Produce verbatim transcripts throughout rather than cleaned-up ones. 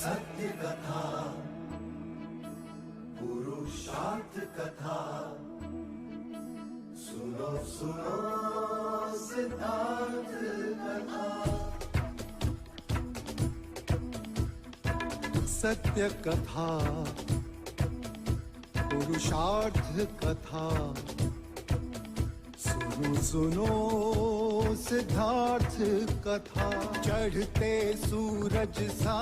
सत्य कथा, पुरुषार्थ कथा। सुनो, सुनो सिद्धार्थ कथा। सत्य कथा, पुरुषार्थ कथा। सुनो, सुनो सिद्धार्थ कथा। चढ़ते सूरज सा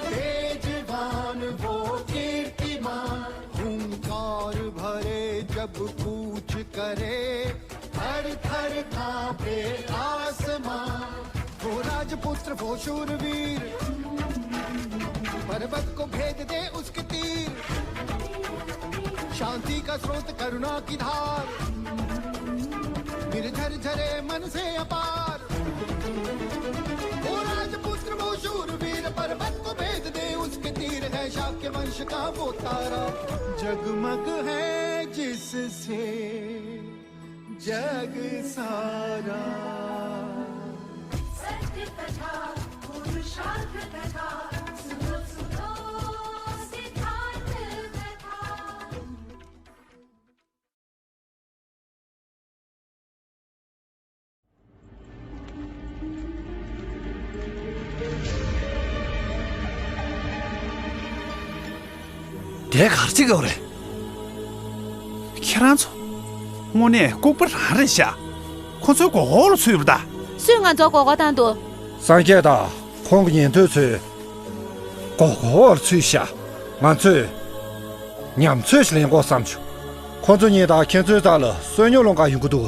तेजवान वो कीर्तिमान, हुंकार भरे जब कूच करे, थर थर कांपे आसमां। वो राजपुत्र, वो शूरवीर, पर्वत को भेद दे उसके तीर। शांति का स्रोत, करुणा की धार, निर्झर झरे मन से अपार। वो राजपुत्र, वो शूरवीर, पर्वत को भेद दे उसके तीर। है शाक्य वंश का वो तारा, जगमग है जिससे जग सारा। सत्य कथा, पुरुषार्थ कथा, सुनो, सुनो सिद्धार्थ कथा। དེ་ག་རེ་བྱེད་ཀྱི་ཡོད་རེད། ཁྱེད་རང་ཚོ། དངོས་གནས་ལྐུགས་པ་རང་རེད་ཤག་ཁོ་ཚོའི་མགོ་སྐོར་ལ་ཚུད་པ་ད། སུས་ང་ཚོ་མགོ་སྐོར་བཏང་འདུག་སངས་རྒྱས་དང་ཁོང་གི་ཉན་ཐོས་ཚོས་མགོ་སྐོར་བར་ཚུད་ཤག་ང་ཚོས་ཉམས་ཚོད་ཞིག་ལེན་དགོས་བསམ་བྱུང་། ཁོ་ཚོ་གཉིས་དང་ཁྱེད་ཚོའི་རྩ་ལ་བསོད་སྙོམས་སློང་ག་ཡོང་གི་འདུག་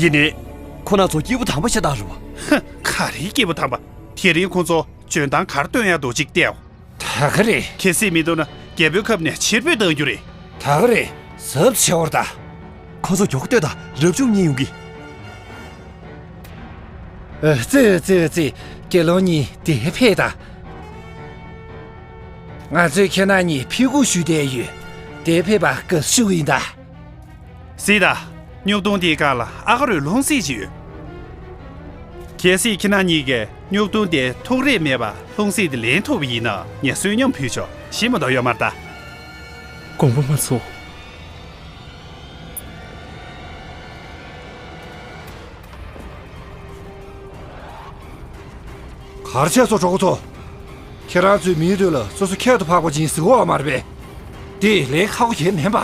ཡིན་ནའི། ཁོ་རང་ཚོ་སྐྱིད་པོ་དམ་པ་ཤ་སྟག་རེད་བ། ཧ། ག་རེའི་སྐྱིད་པོ་དམ་པ། དེ་རིང་ཁོ་ཚོ་འཇོན་ཐང་ག་རེ་སྟོན་ཡག་འདུག་ཅིག་བལྟས། ད་ག་རེད། གལ་སྲིད་མི་འདུག་ན་རྒྱལ་པོའི་ཁབ་ནས་ཕྱིར་འབུད་གཏང་རྒྱུ་རེད། ད་ག་རེད། གཟབ་བྱེད་འོར་ད། ཁོ་ཚོ་མགྱོགས་ལྟོས་དང་། རབ་བྱུང་གཉིས་ཡོང་གི། ཨ་ཙི་ཙི་ཙི། དགེ་སློང་གཉིས་དེ་ཕེབས་དང་། ང་ཚོས་ཁྱེད་རྣམ་གཉིས་ཕེབས་སྒུག་ཞུས་བསྡད་ཡོད། དེ་ཕེབས་པར་དགའ་བསུ་ཞུ་གི་ཡིན་ད། གཟིགས་དང་། སྨྱུག་དུང་དེའི་སྒང་ལ་ཨ་ག་རུའི་ལྷུང་བཟེད་ཅིག་ཡོད། གལ་སྲིད་ཁྱེད་རྣམ་གཉིས་ཀས་སྨྱུག་དུང་དེ་ཐུག་རེག་མེད་པར་ལྷུང་བཟེད་དེ་ལེན་ཐུབ་པ་ཡིན་ན་ངས་བསོད་སྙོམས་ཕུལ་ཆོག་ཤི་མ་གཏོགས་ཡོད་མ་རེད་ད། དགོངས་པ་མ་ཚོམ། གར་ཆས་སོགས་གྲོགས་པོ་ཚོ། ཁྱེད་རང་ཚོའི་མིའི་དུས་ལ་སོ་སོ་ཁྱད་དུ་འཕགས་པ་ཅིག་ཡིན་ཟེར་གོ་བ་མ་རེད་པས། དེ་ལས་ཁག་པོ་གལ་མིན་པ།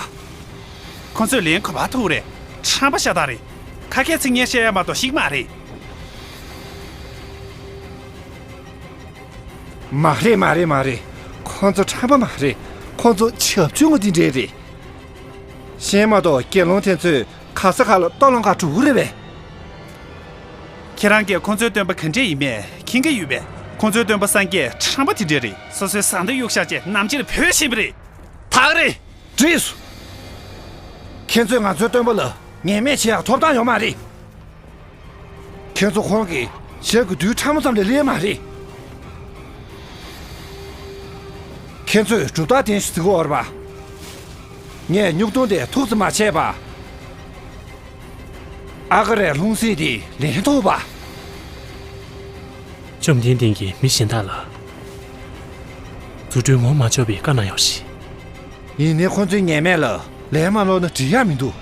ཁོ་ཚོས་ལེན་གོ་བ་ཐུག་རེད། ཁྲམ་པ་ཤ་སྟག་རེད། ཁ་སྐད་ཚིག་ངན་བཤད་ཡ་མ་གཏོགས་ཤེས་ཀྱི་མ་རེད། མ་རེད་མ་རེད་མ་རེད། ཁོ་ཚོ་ཁྲམ་པ་མ་རེད། ཁོ་ཚོ་བྱབ་ཆུང་ངུ་དེ་འདྲས་རེད། ཤེས་མ་གཏོགས་དགེ་སློང་དེ་ཚོས་ག་ས་ག་ལ་ལྟ་ལོང་ག་འགྲོ་གི་རེད་པས། ཁྱེད་རང་གིས་ཁོ་ཚོའི་སྟོན་པ་ག་འདྲས་ཡིན་མིན་མཁྱེན་གྱི་ཡོད་པས། ཁོ་ཚོའི་སྟོན་པ་སངས་རྒྱས་ཁྲམ་པ་དེ་འདྲས་རེད། སོ་སོའི་བཟའ་ཟླ་གཡུག་བཞག་བྱས་ནམ་ཕྱིར་བུད་ཤེས་པ་རེད། ད་ག་རེད། འགྲིགས་སོང་། ཁྱེད་ཚོས་ང་ཚོའི་སྟོན་པ་ལ་ངན་སྨད་བྱེད་ཡག་ཐོབ་ཐང་ཡོད་མ་རེད། ཁྱེད་ཚོ་ཁོང་གི་ཞབས་ཀྱི་རྡུལ་ཕྲ་མོ་ཙམ་ལས་སླེབས་མ་རེད། ཁྱེད་ཚོས་གྲུབ་རྟགས་ལྡན་ཞིག་གཟིགས་འོར་བ། ངས་སྨྱུག་དུང་དེ་ཐུགས་སུ་མ་ཆད་པ། ཨ་ག་རའི་ལྷུང་བཟེད་དེ་ལེན་ཐུབ་པ། བཅོམ་ལྡན་འདས་ཀྱིས་མི་གཞན་དག་ལ་རྫུ་འཕྲུལ་ངོམས་མ་ཆོག་པའི་བཀའ་གནང་ཡོད་ཞིང་། ཡིན་ནའི་ཁོ་ཚོའི་ངན་སྨད་ལ་ལན་མ་སློག་ན་འགྲིག་ཡག་མི་འདུག་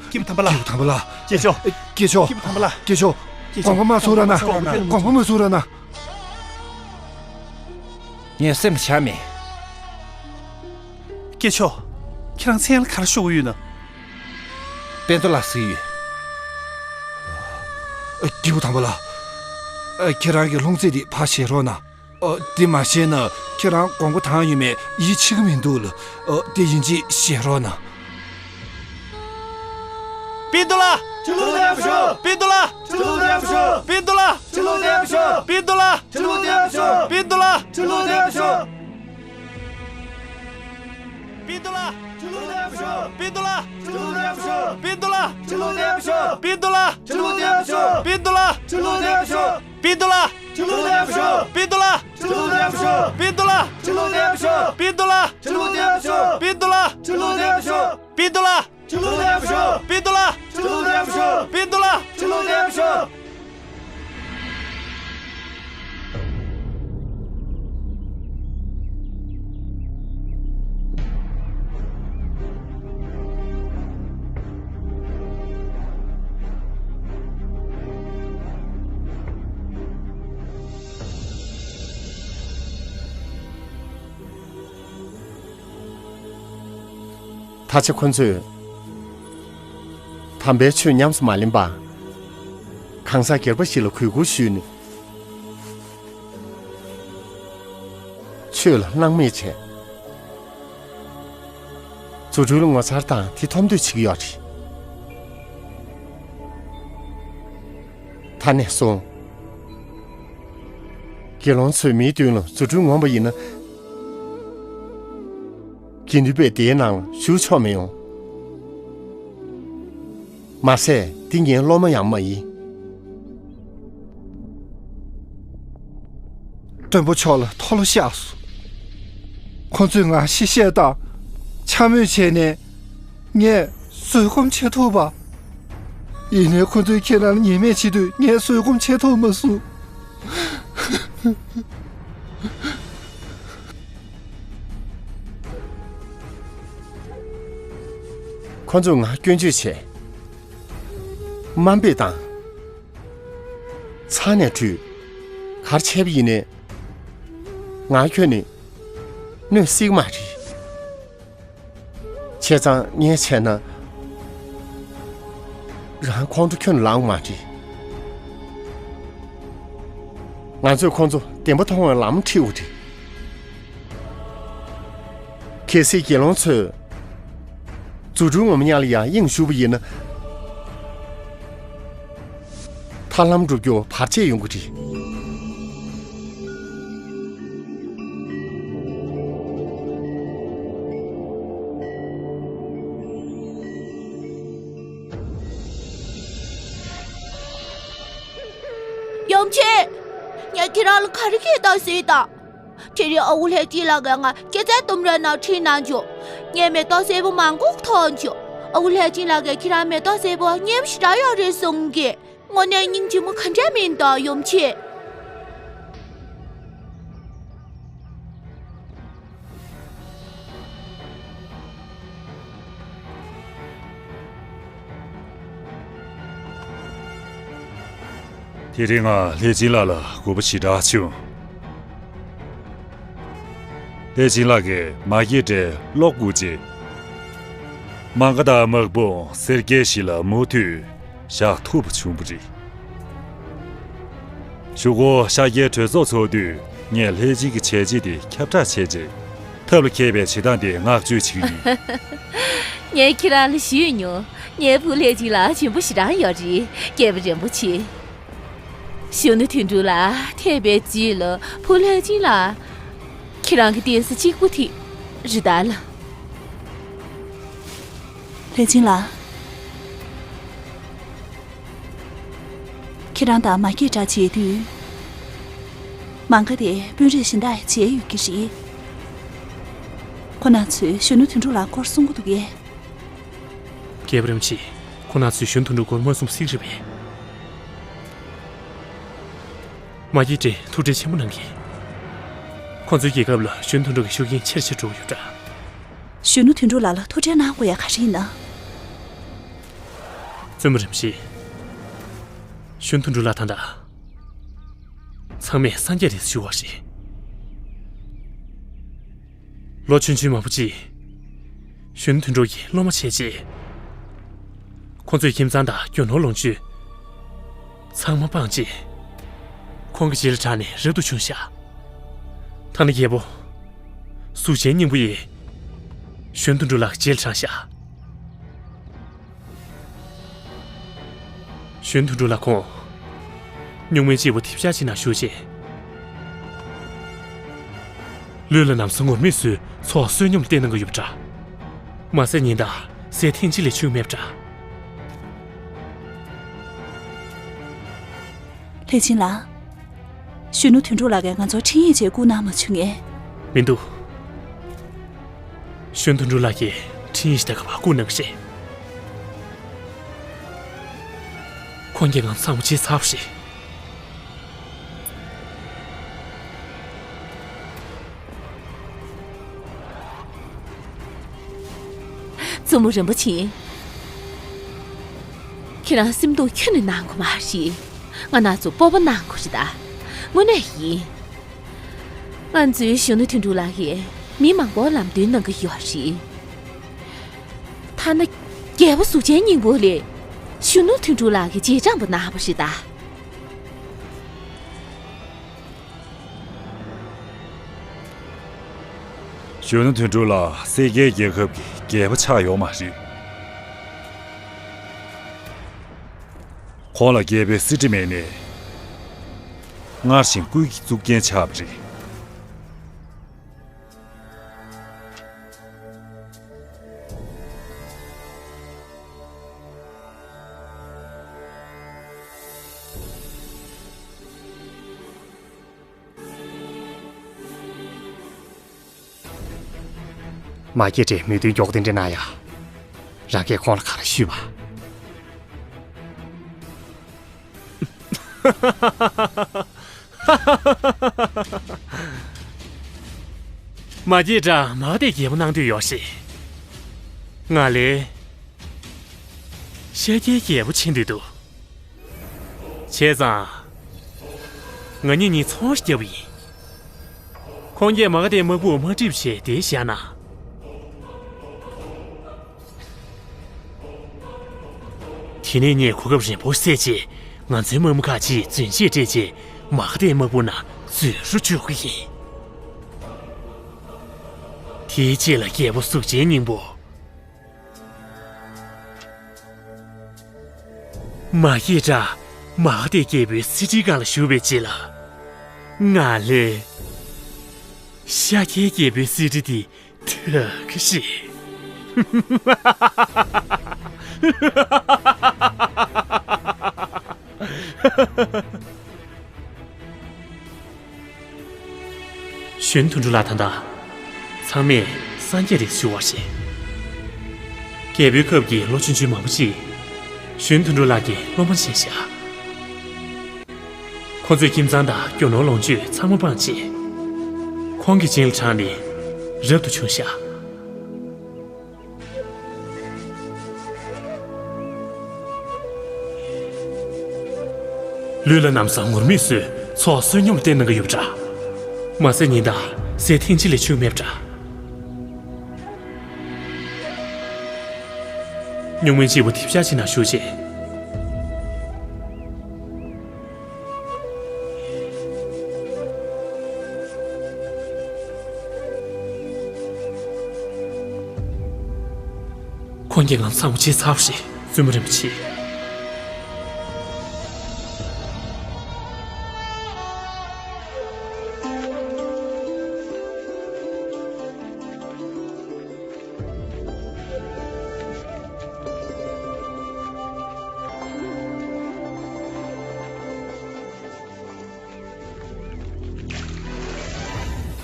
སྐྱིད་པོ་དམ་པ་ལགས། སྐྱིད་པོ་དམ་པ་ལགས། སྐྱེས་མཆོག་སྐྱིད་པོ་དམ་པ་ལགས། སྐྱེས་མཆོག་སྐྱེས་མཆོག་དགོངས་པ་མ་ཚོམ་རོགས་གནང་། དགོངས་པ་མ་ཚོམ་རོགས་གནང་། ངས་སེམས་བྱ་མེད། སྐྱེས་མཆོག་ཁྱེད་རང་མཚན་ལ་ག་རེ་ཤོར་གྱི་ཡོད་ན། པེ་ཏོ་ལགས་གཟིགས་ཡོད། ཨ། སྐྱིད་པོ་དམ་པ་ལགས། ཨ། ཁྱེད་རང་གི་ལྷུང་བཟེད་དེ་ཕར་བཞེས་རོགས་གནང་། ཨ། དེ་མ་བཞེས་ན་ཁྱེད་རང་དགོངས་པ་དྭངས་ཡོད་མེད་ཡིད་ཆེས་ཀྱི་མི་འདུག་ལགས། ཨ། དེ་ཡིན་གཅིག་བཞེས་རོགས་གནང་། པེ་ཏོ་ལགས། ཕྱི་ལོགས་ལ་ཡར་ཤོག་པེ་ཏོ་ལགས། ཕྱི་ལོགས་ལ་ཡར་ཤོག་པེ་ཏོ་ལགས། ཕྱི་ལོགས་ལ་ཡར་ཤོག་པེ་ཏོ་ལགས། ཕྱི་ལོགས་ལ་ཡར་ཤོག་པེ་ཏོ་ལགས། ཕྱི་ལོགས་ལ་ཡར་ཤོག་པེ་ཏོ་ལགས། ཕྱི་ལོགས་ལ་ཡར་ཤོག་པེ་ཏོ་ལགས། ཕྱི་ལོགས་ལ་ཡར་ཤོག་པེ་ཏོ་ལགས། ཕྱི་ལོགས་ལ་ཡར་ཤོག་པེ་ཏོ་ལགས། ཕྱི་ལོགས་ལ་ཡར་ཤོག་པེ་ཏོ་ལགས། ཕྱི་ལོགས་ལ་ཡར་ཤོག་པེ་ཏོ་ལགས། ཕྱི་ལོགས་ལ་ཡར་ཤོག་པེ་ཏོ་ལགས། ཕྱི་ལོགས་ལ་ཡར་ཤོག་པེ་ཏོ་ལགས། ཕྱི་ལོགས་ལ་ཡར་ཤོག་པེ་ཏོ་ལགས། ཕྱི་ལོགས་ལ་ཡར་ཤོག་པེ་ཏོ་ལགས། ཕྱི་ལོགས་ལ་ཡར་ཤོག་པེ་ཏོ་ལགས། ཕྱི་ལོགས་ལ་ཡར་ཤོག་པེ་ཏོ་ལགས། ཕྱི་ལོགས་ལ་ཡར་ཤོག་པེ་ཏོ་ལགས། ཕྱི་ལོགས་ལ་ཡར་ཤོག་ད་ཆ་ཁོ་ཚོས་དམ་པའི་ཆོས་ཉམས་སུ་མ་ལེན་པར། གང་ཟག་སྒེར་པ་ཞིག་ལ་གུས་བཀུར་ཞུས་ནས། ཆོས་ལ་སྣང་མེད་བྱས། རྫུ་འཕྲུལ་ངོ་མཚར་དང་དེ་མཐོང་འདོད་བྱེད་ཀྱི་ཡོད་རེད། ད་ནས་བཟུང་། དགེ་སློང་ཚོས་མིའི་མདུན་ལ་རྫུ་འཕྲུལ་ངོམས་པ་ཡིན་ན། དགེ་འདུན་པས་དེའི་ནང་ལ་ཞུགས་ཆོག་མི་ཡོང་། མ་ཟད་འདི་ངའི་སློབ་མ་ཡང་མ་ཡིན། སྟོན་པ་མཆོག་ལ་མཐོལ་ལོ་བཤགས་སོ། ཁོ་ཚོས་ང་གཤེ་བཤད་དང་འཕྱ་སྨོད་བྱས་ནས་ངས་བཟོད་སྒོམ་བྱེད་ཐུབ་པ། ཡིན་ནའི་ཁོ་ཚོས་ཁྱེད་རང་ལ་ཉེས་མེད་བྱེད་དུས་ངས་བཟོད་སྒོམ་བྱེད་ཐུབ་མ་སོང་། ཁོ་ཚོས་ང་སྐྱོན་བརྗོད་བྱས། དམའ་འབེབས་དང་། ཚ་ནས་དྲུད། གར་བྱས་པ་ཡིན་ནའི། ང་ཁྱོན་ནས་གནོད་སྲིད་མ་རེད། བྱས་ཙང་ངས་བྱས་ན། རང་ཁོང་ཁྲོ་ཁྱོན་ལངས་མ་རེད། ང་ཚོས་ཁོང་ཚོ་བདེན་པ་མཐོང་བའི་ལམ་ཁྲིད་དགོས་རེད། གལ་སྲིད་དགེ་སློང་ཚོས་རྫུ་འཕྲུལ་ངོམ་ཉག་ལ་ཡང་དབྱིངས་ཞུགས་པ་ཡིན་ན། ཐར་ལམ་བསྒྲུབ་རྒྱུར་བར་ཆད་ཡོང་གི་རེད། ཡོང་ཆེ། ངས་ཁྱེད་རང་ལ་ག་རེ་བཤད་དང་ཟེར་དང་། དེ་རིང་ཨ་ཁུ་ལྷས་སྦྱིན་ལགས་ཀྱིས་ང་སྐྱེད་ཚལ་ལྟུམ་ར་ནང་ཁྲིད་གནང་བྱུང་། ངས་མེ་ཏོག་སེར་པོ་མང་པོ་ཐོན་བྱུང་། ཨ་ཁུ་ལྷས་སྦྱིན་ལགས་ཀྱིས་ཁྱེད་རང་མེ་ཏོག་སེར་པོ་མཉེས་པོ་ཞེ་དྲག་ཡོད་རེད་གསུང་གི། དངོས་གནས་སྙིང་རྗེ་མོ་ག་འདྲ་མིན་དང་ཡོང་ཆེ། དེ་རིང་ང་ལྷས་སྦྱིན་ལགས་ལ་དགོས་པ་ཞེ་དྲག་བྱུང་། ལྷས་སྦྱིན་ལགས་ཀྱིས་མ་སྐྱེས་དགྲའི་གློག་བསྐུར་རྗེས། མ་མགར་དང་དམག་དཔུང་སེར་སྐྱའི་གཞི་ལ་མུ་མཐུད་བཞག་ཐུབ་པ་བྱུང་བ་རེད། གཞུག་གུ་ཤཱཀྱའི་གྲོས་ཚོགས་ཚོགས་དུས་ངས་ལྷས་སྦྱིན་གྱི་བྱས་རྗེས་དེ་ཁྱབ་བསྒྲགས་བྱས་རྗེས་ཐབས་ལ་མཁས་པའི་བྱེད་སྟངས་དེ་བསྔགས་བརྗོད་བྱེད་ཀྱི་ཡིན། ངས་ཁྱེད་རང་ལ་ཞུས་མྱོང་། ངའི་བུ་ལྷས་སྦྱིན་ལགས་འཇོན་པོ་ཞེ་དྲག་ཡོད་རེད། རྒྱལ་བ་རིན་པོ་ཆེ། གཞོན་ནུ་དོན་གྲུབ་ལགས་ཐེབས་པའི་རྗེས་ལ་བུ་ལྷས་སྦྱིན་ལགས། ཁྱེད་རང་གི་བསྟེན་ས་གཅིག་པུ་དེ་རེད་ད་ལགས། ལྷས་སྦྱིན་ལགས། ཁྱེད་རང་དང་མ་སྐྱེས་དགྲ་མཇལ་དུས། མ་མགར་དེ་དཔོན་རིགས་གཞན་དག་མཇལ་ཡོད་ཀྱི་རེད། ཁོ་རང་ཚོས་གཞོན་ནུ་དོན་གྲུབ་ལགས་སྐོར་གསུང་གི་འདུག་གས། རྒྱལ་བ་རིན་པོ་ཆེ། ཁོ་རང་ཚོས་གཞོན་དོན་གྲུབ་སྐོར་མ་གསུངས་པ་གཟིགས་རེད་པས། མ་སྐྱེས་དགྲས་ཐུགས་ཁྲལ་ཆེན་པོ་གནང་གི། ཁོ་ཚོའི་རྒྱལ་ཁབ་ལ་གཞོན་དོན་གྲུབ་ཀྱི་ཤུགས་རྐྱེན་ཆེ་རུ་ཆེ་འགྲོ་གི་ཡོད་འདྲ། གཞོན་ནུ་དོན་གྲུབ་ལགས་ལ་ཐུགས་ཁྲལ་གནང་དགོས་ཡ་ག་རེ་ཡིན་ན། བཙུན་མོ་རིན་པོ་ཆེ། གཞོན་དོན་གྲུབ་ལགས་དང་འདྲ། ཚང་མས་སངས་རྒྱས་རེད་ཞུ་བ་རེད། ལོ་ཆུང་ཆུང་མང་པོ་ཅིག་གཞོན་དོན་གྲུབ་ཀྱི་སློབ་མ་བྱས་རྗེས། ཁོང་ཚོས་ཁྱིམ་ཚང་དང་རྒྱུ་ནོར་ལོངས་སྤྱོད་ཚང་མ་སྤངས་རྗེས། ཁོང་གི་རྗེས་ལ་འབྲངས་ནས་རབ་ཏུ་བྱུང་ཤག་ཐ་ན་རྒྱལ་པོ་གཟུགས་ཅན་སྙིང་པོ་ཡིས་གཞོན་དོན་གྲུབ་ལགས་ཀྱི་རྗེས་ལ་འབྲངས་ཤག་གཞོན་དོན་གྲུབ་ལགས་ཁོང་སྨྱུག་མའི་སྤྱིལ་བུ་ཐེབས་ཆག་ཅིག་ནང་ཞུགས་རྗེས། ལུས་ལ་ན་བཟའ་ངུར་སྨྲིག་བཟོས་ཚོགས་བསོད་སྙོམས་བསྟེན་གནང་གི་ཡོད་པ་འདྲ། མ་ཟད་ཉིན་ལྟར་ཟས་ཐེངས་གཅིག་ལས་ཆུད་མེད་པ་འདྲ། ལྷས་བྱིན་ལགས། གཞོན་ནུ་དོན་གྲུབ་ལགས་ཀྱིས་ང་ཚོར་འཕྲིན་ཡིག་ཅིག་བསྐུར་གནང་མ་བྱུང་ངས། མི་འདུག་གཞོན་དོན་གྲུབ་ལགས་ཀྱིས་འཕྲིན་ཡིག་ཞིག་ད་ག་བར་བསྐུར་གནང་གི་རེད། ཁོང་གིས་ང་ཚང་མ་བརྗེད་ཚར་བ་རེད། བཙུན་མོ་རིན་པོ་ཆེ། ཁྱེད་རང་སེམས་སྡུག་ཁྱོན་ནས་གནང་དགོས་མ་རེད། ང་རང་ཚོ་སྤོབས་པ་གནང་དགོས་རེད་ད། དངོས་གནས་ཡིན། ང་ཚོའི་གཞོན་ནུ་དོན་གྲུབ་ལགས་ཀྱིས་མི་མང་པོར་ལམ་སྟོན་གནང་གི་ཡོད་རེད། ཐ་ན་རྒྱལ་པོ་གཟུགས་ཅན་སྙིང་པོ་ལས་གཞོན་ནུ་དོན་གྲུབ་ལགས་ཀྱིས་རྗེས་འབྲང་པོ་གནང་བ་རེད་ད། གཞོན་ནུ་དོན་གྲུབ་ལགས་སེར་སྐྱའི་རྒྱལ་ཁབ་ཀྱི་རྒྱལ་པོ་ཆགས་ཡོད་མ་རེད། ཁོང་ལ་རྒྱལ་པོའི་གསེར་ཁྲི་མེད་ནའི། སྔར་བཞིན་སྐུ་ཡི་གཙུག་རྒྱན་ཆགས་པ་རེད། མ་སྐྱེས་དགྲས་མོས་མཐུན་མགྱོགས་དེ་འདྲ་གནང་ཡ། རང་གིས་ཁོང་ལ་ག་རེ་ཞུས་པ། མ་སྐྱེས་དགྲ་མ་ག་དྷའི་རྒྱལ་པོ་གནང་འདོད་ཡོད་ཞེས། ང་ལས་ཤཱཀྱའི་རྒྱལ་པོ་བྱེད་འདོད་འདུག་བྱས་ཙང་། ང་གཉིས་གཉིས་ཚོང་རེ་བརྒྱབ་པ་ཡིན། ཁོང་གིས་མ་ག་དྷའི་དམག་དཔུང་དམག་འཁྲུག་བྱས་དེ་བཞག་ན། དེ་ནས་ངས་གོ་སྐབས་རན་པོ་བཙལ་རྗེས་ང་ཚོའི་དམག་མི་ཁག་ཅིག་མཛོད་ཆས་སྤྲད་རྗེས་མ་ག་དྷའི་དམག་དཔུང་ནང་འཛུལ་རུ་འཇུག་གི་ཡིན། དེའི་རྗེས་ལ་རྒྱལ་པོ་གཟུགས་ཅན་སྙིང་པོ། མ་སྐྱེས་དགྲ་མ་ག་དྷའི་རྒྱལ་པོའི་གསེར་ཁྲིའི་སྒང་ལ་ཞུགས་པའི་རྗེས་ལ། ང་ལས་ཤཱཀྱའི་རྒྱལ་པོའི་གསེར་ཁྲི་དེ་ཐོབ་ཀྱི་རེད། གཞོན་དོན་གྲུབ་ལགས་ད་ལྟ་ཚང་མས་སངས་རྒྱས་རེད་ཞུ་བ་རེད། རྒྱལ་པོའི་ཁབ་ཀྱི་ལོ་ཆུང་ཆུང་མང་པོ་ཅིག་གཞོན་དོན་གྲུབ་ལགས་ཀྱི་སློབ་མ་བྱས་ཤག་ཁོ་ཚོས་ཁྱིམ་ཚང་དང་རྒྱུ་ནོར་ལོངས་སྤྱོད་ཚང་མ་སྤངས་རྗེས། ཁོང་གི་རྗེས་ལ་འབྲངས་ནས་རབ་ཏུ་བྱུང་ཤག་ལུས་ལ་ན་བཟའ་ངུར་སྨྲིག་བཟོས་ཚོགས་བསོད་སྙོམས་བསྟེན་གནང་གི་ཡོད་པ་འདྲ། མ་ཟད་ཉིན་ལྟར་ཟས་ཐེངས་གཅིག་ལས་ཆུད་མེད་པ་འདྲ། སྨྱུག་མའི་སྤྱིལ་བུ་ཐེབས་ཆག་ཅིག་ནང་ཞུགས་རྗེས། ཁོང་གིས་ང་ཚང་མ་བརྗེད་ཚར་བ་རེད། བཙུན་མོ་རིན་པོ་ཆེ།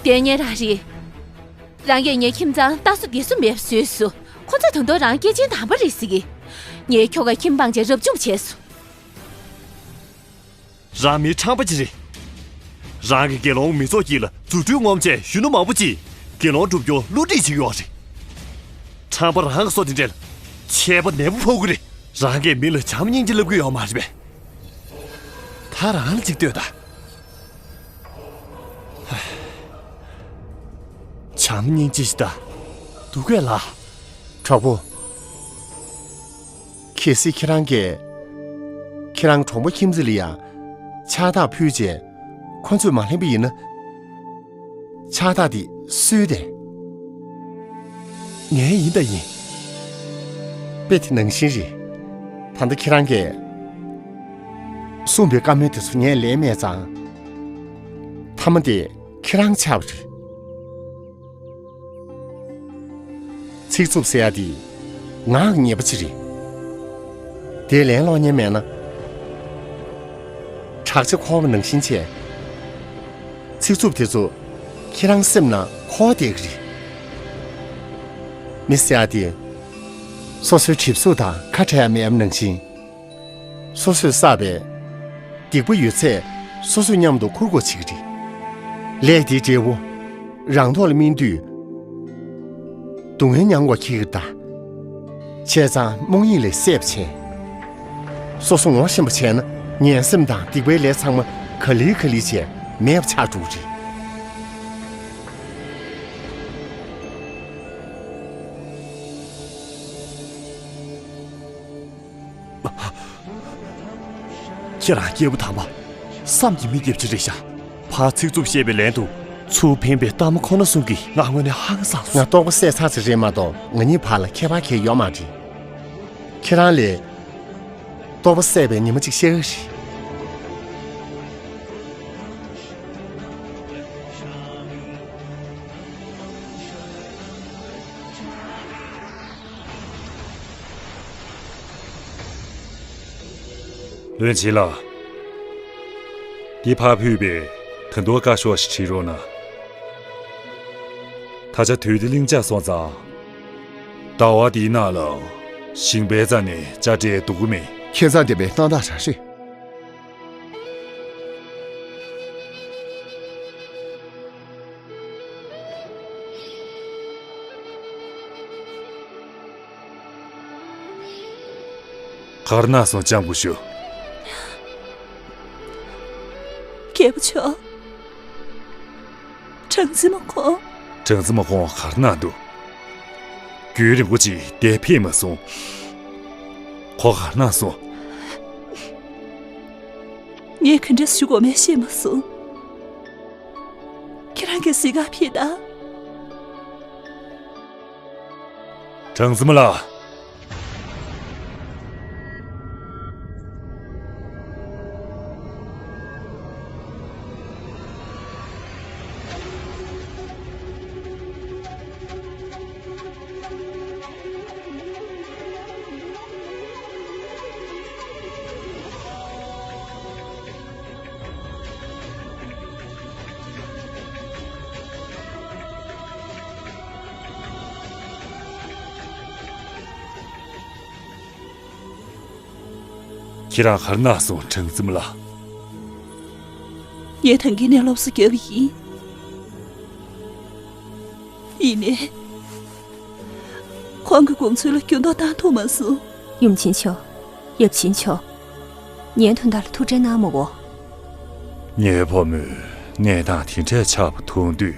དེ་ངའི་རང་རེད། རང་གིས་ངའི་ཁྱིམ་ཚང་ལྟ་སོ་བདེ་སོ་མེད་པ་བཟོས་སོང་། ཁོ་ཚོས་ད་དུང་རང་སྐྱེས་ཆེན་དམ་པ་རེད་ཟེར་གི། ངའི་ཁྱོ་ག་ཁྱིམ་སྤངས་བྱས་རབ་བྱུང་བྱས་སོང་། རང་མིའི་ཁྲམ་པ་ཅིག་རེད། རང་གི་དགེ་སློང་མི་ཚོགས་དཀྱིལ་ལ་རྫུ་འཕྲུལ་ངོམ་བྱས་གཞོན་ནུ་མང་པོ་ཅིག་དགེ་སློང་སྒྲུབ་རྒྱུར་བསླུ་བྲིད་བྱེད་ཀྱི་ཡོད་རེད། ཁྲམ་པ་རང་གི་སྲོག་དེ་འདྲ་ལ་ཆད་པ་ནན་པོ་ཕོག་གི་རེད། རང་གིས་མི་ལ་བྱམས་སྙིང་རྗེ་ལབ་ཀྱི་ཡོད་མ་རེད་པས། ད་རང་ལ་ཅིག་ལྟོས་དང་། བྱམས་སྙིང་རྗེ་ཞིག་ད་སྡུག་གས་ལ། གྲོགས་པོ། གལ་སྲིད་ཁྱེད་རང་གིས་ཁྱེད་རང་གྲོགས་པོ་ཁྱིམ་མཚེས་ལ་ཡང་ཕྱག་རྟགས་ཕུལ་རྗེས་ཁོ་ཚོས་མ་ལེན་པ་ཡིན་ན། ཕྱག་རྟགས་དེ་སུའི་རེད། ངའི་ཡིན་ད་ཡིན། དཔེ་དེ་ནང་བཞིན་རེད། ད་ལྟ་ཁྱེད་རང་གིས་གསུངས་པའི་བཀའ་མོལ་དེ་ཚོ་ངས་ལེན་མེད་ཙང་། མཐའ་མ་དེ་ཁྱེད་རང་ཆགས་པ་རེད། ཚིག་རྩུབ་ཟེར་ཡ་དེ་ངག་གི་ཉེས་པ་ཅིག་རེད། དེ་ལན་སློག་མཁན་མེད་ན། བྲག་ཅ་འཁོར་བ་ནང་བཞིན་བྱས། ཚིག་རྩུབ་དེ་ཚོ་ཁྱེད་རང་སེམས་ནང་འཁོར་བསྡད་ཀྱི་རེད། མི་ཟེར་ཡ་དེ་སོ་སོའི་གྲིབ་གཟུགས་དང་ཁ་བྲལ་ཡ་མེད་པ་ནང་བཞིན། སོ་སོས་བསགས་པའི་སྡིག་པ་ཡོད་ཚད་སོ་སོས་མཉམ་དུ་འཁུར་དགོས་བྱེད་ཀྱི་རེད། ལས་དེའི་འབྲས་བུ་རང་ཐོག་ལ་སྨིན་དུས། སྡུག་བསྔལ་མྱང་དགོས་ཁེལ་གྱི་རེད་ད། བྱས་ཙང་རྨོངས་གཡེང་ལས་སད་པ་བྱས། སོ་སོ་ངོ་ཤེས་པ་བྱས་ན་ངན་སེམས་དང་སྡིག་པའི་ལས་ཚང་མ་ག་ལེ་ག་ལེ་བྱས་མེད་པ་ཆགས་འགྲོ་གི་རེད། ཁྱེད་རང་སྐྱེས་བུ་དམ་པ། བསམ་གྱིས་མི་ཁྱབ་ཅིག་རེད་ཤག་ཕར་ཚིག་རྩུབ་བཤད་པའི་ལན་དུ། ཚུར་ཕན་པའི་གཏམ་ཁོ་ན་གསུང་གིས་ང་དངོས་གནས་ཧང་སངས་སོང་། ང་ལྟོགས་པ་བསད་ཚར་ཅིག་རེད་མ་གཏོགས་ང་གཉིས་བར་ལ་ཁྱད་པར་གང་ཡང་ཡོད་མ་རེད། ཁྱེད་རང་ལས་ལྟོགས་པ་བསད་པའི་ཉི་མ་གཅིག་ཤར་གི་རེད། བློན་ཆེན་ལགས། འདི་ཕར་ཕུད་པའི་ད་དུང་བཀའ་ཤོག་ཞིག་བྲིས་རོགས་གནང་། ད་ཆ་དུས་དེ་ལྷིང་འཇགས་སོང་ཙང་། ཟླ་བ་འདིའི་ནང་ལ་ཞིང་པའི་རྩ་ནས་དཔྱ་ཁྲལ་བསྡུ་གི་མེད། ཁྱད་མཚར་ལྡན་པའི་གནད་འགག་རང་རེད། ག་རེ་གནང་སོང་། ལྕམ་སྐུ་ཞབས། རྒྱལ་པོ་མཆོག་སྦྲང་རྩི་མ་ཁོང་། སྦྲང་རྩི་མ་ཁོང་ག་རེ་གནང་འདུག་རྒྱུན་རིང་པོ་ཅིག་འདིར་ཕེབས་མ་སོང་། ཁོ་ག་རེ་གནང་སོང་། ངས་ག་འདྲས་ཞུ་དགོས་མིན་ཤེས་མ་སོང་། ཁྱེད་རང་གིས་གཟིགས་ག་ཕེབས་དང་། སྦྲང་རྩི་མ་ལགས། ཁྱེད་རང་ག་རེ་གནང་སོང་། སྦྲང་རྩི་མ་ལགས། ངས་ཐང་གི་ནས་སློབ་གསོ་བརྒྱབ་པ་ཡིན། ཡིན་ནའི། ཁོང་གི་དགོངས་ཚུལ་ལ་འགྱུར་ལྡོག་བཏང་ཐུབ་མ་སོང་། ཡུམ་ཆེན་མཆོག་ཡབ་ཆེན་མཆོག་ངའི་དོན་དག་ལ་ཐུགས་ཁྲལ་གནང་མ་དགོས། ངའི་བུ་མོས་གནས་སྟངས་དེ་འདྲ་ཆགས་པ་མཐོང་དུས།